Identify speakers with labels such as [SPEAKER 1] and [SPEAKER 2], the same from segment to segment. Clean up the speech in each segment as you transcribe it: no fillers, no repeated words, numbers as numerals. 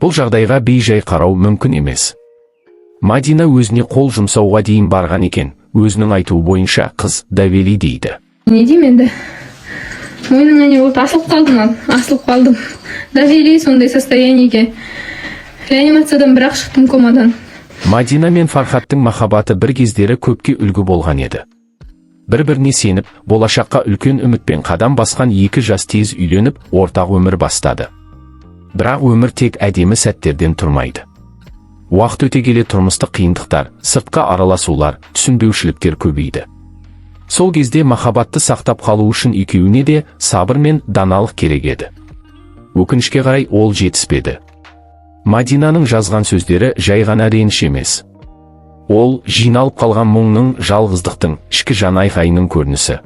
[SPEAKER 1] Бұл жағдайға бей-жай қарау мүмкін емес. Мадина өзіне қол жұмсауға дейін барған екен. Өзінің айтуы бойынша, қыз «довели» дейді.
[SPEAKER 2] Не деймін енді, мойныңа не болды? Асылып қалдым, ал асылып қалдым. Довели сондай состояниеге. Реанимациядан бірақ шықтым, комадан.
[SPEAKER 1] Мадина мен Фархаттың махаббаты бір кездері көпке үлгі болған еді. Бір-біріне сеніп, болашаққа үлкен үмітпен қадам басқан екі жас тез үйленіп, ортақ өмір бастады. Бірақ өмір тек әдемі сәттерден тұрмайды. Уақыт өте келе тұрмыстық қиындықтар, сыртқы араласулар, түсінбеушіліктер көбейді. Сол кезде махаббатты сақтап қалу үшін екеуіне де сабыр мен даналық керек еді. Өкінішке қарай, ол жетіспеді. Мадинаның жазған сөздері жай ғана реніш емес. Ол жиналып қалған мұңның, жалғыздықтың, ішкі жан айқайының көрінісі.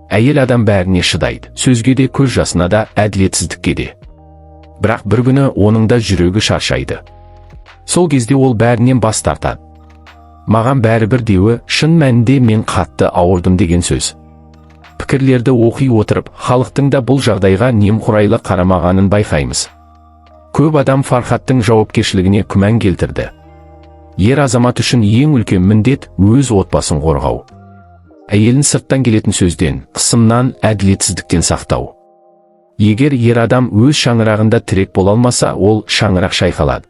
[SPEAKER 1] Әйел адам бәріне шыдайды: сөзге де, көз жасына да, әділетсіздікке де. Бірақ бір күні оның да жүрегі шаршайды. Сол кезде ол бәрінен бас тартады. «Маған бәрібір» деуі шын мәнінде «мен қатты ауырдым» деген сөз. Пікірлерді оқи отырып, халықтың да бұл жағдайға немқұрайлы қарамағанын байқаймыз. Көп адам Фархаттың жауапкершілігіне күмән келтірді. Ер азамат үшін ең үлкен міндет – өз отбасын қорғау, әйелін сырттан келетін сөзден, қысымнан, әділетсіздіктен сақтау. Егер ер адам өз шаңырағында тірек бола алмаса, ол шаңырақ шайқалады.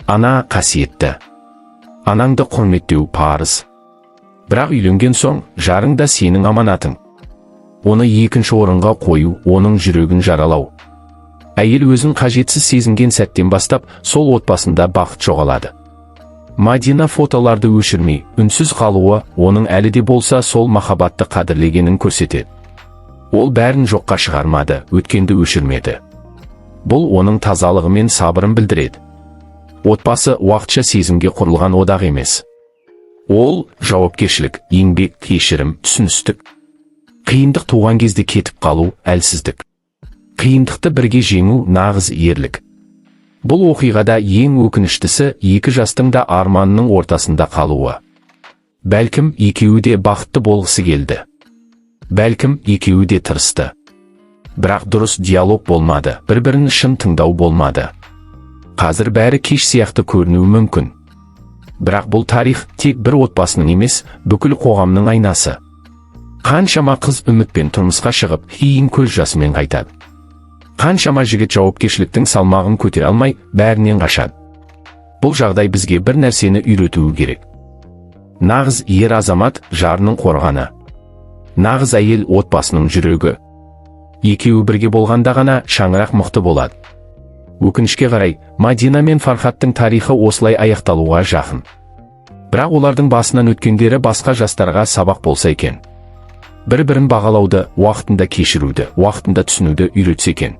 [SPEAKER 1] Ана қасиетті. Анаңды құрметтеу парыз. Бірақ үйленген соң жарың да сенің аманатың. Оны екінші орынға қою – оның жүрегін жаралау. Әйел өзін қажетсіз сезінген сәттен бастап сол отбасында бақыт жоғалады. Мадина фотоларды өшірмей, үнсіз қалуы оның әлі де болса сол махаббатты қадірлегенін көрсетеді. Ол бәрін жоққа шығармады, өткенді өшірмеді. Бұл оның тазалығы мен сабырын білдіреді. Отбасы уақытша сезімге құрылған одақ емес. Ол жауапкершілік, еңбек, кешірім, түсіністік. Қиындық туған кезде кетіп қалу – әлсіздік. Қиындықты бірге жеңу – нағыз ерлік. Бұл оқиғада ең өкініштісі – екі жастың да арманының ортасында қалуы. Бәлкім, екеуі де бақытты болғысы келді. Бәлкім, екеуі де тырысты. Бірақ дұрыс диалог болмады, бір-бірін шын тыңдау болмады. Қазір бәрі кеш сияқты көрінуі мүмкін. Бірақ бұл тарих тек бір отбасының емес, бүкіл қоғамның айнасы. Қаншама қыз үмітпен тұрмысқа шығып, кейін көз жасымен қайтады. Қаншама жігіт жауапкершіліктің салмағын көтере алмай, бәрінен қашады. Бұл жағдай бізге бір нәрсені үйретуі керек: нағыз ер азамат – жарының қорғаны, нағыз әйел – отбасының жүрегі. Екеуі бірге болғанда ғана шаңырақ мықты болады. Өкінішке қарай, Мадина мен Фархаттың тарихы осылай аяқталуға жақын. Бірақ олардың басынан өткендері басқа жастарға сабақ болса екен. Бір бірін бағалауды, уақытында кешіруді, уақытында түсінуді үйретсе екен.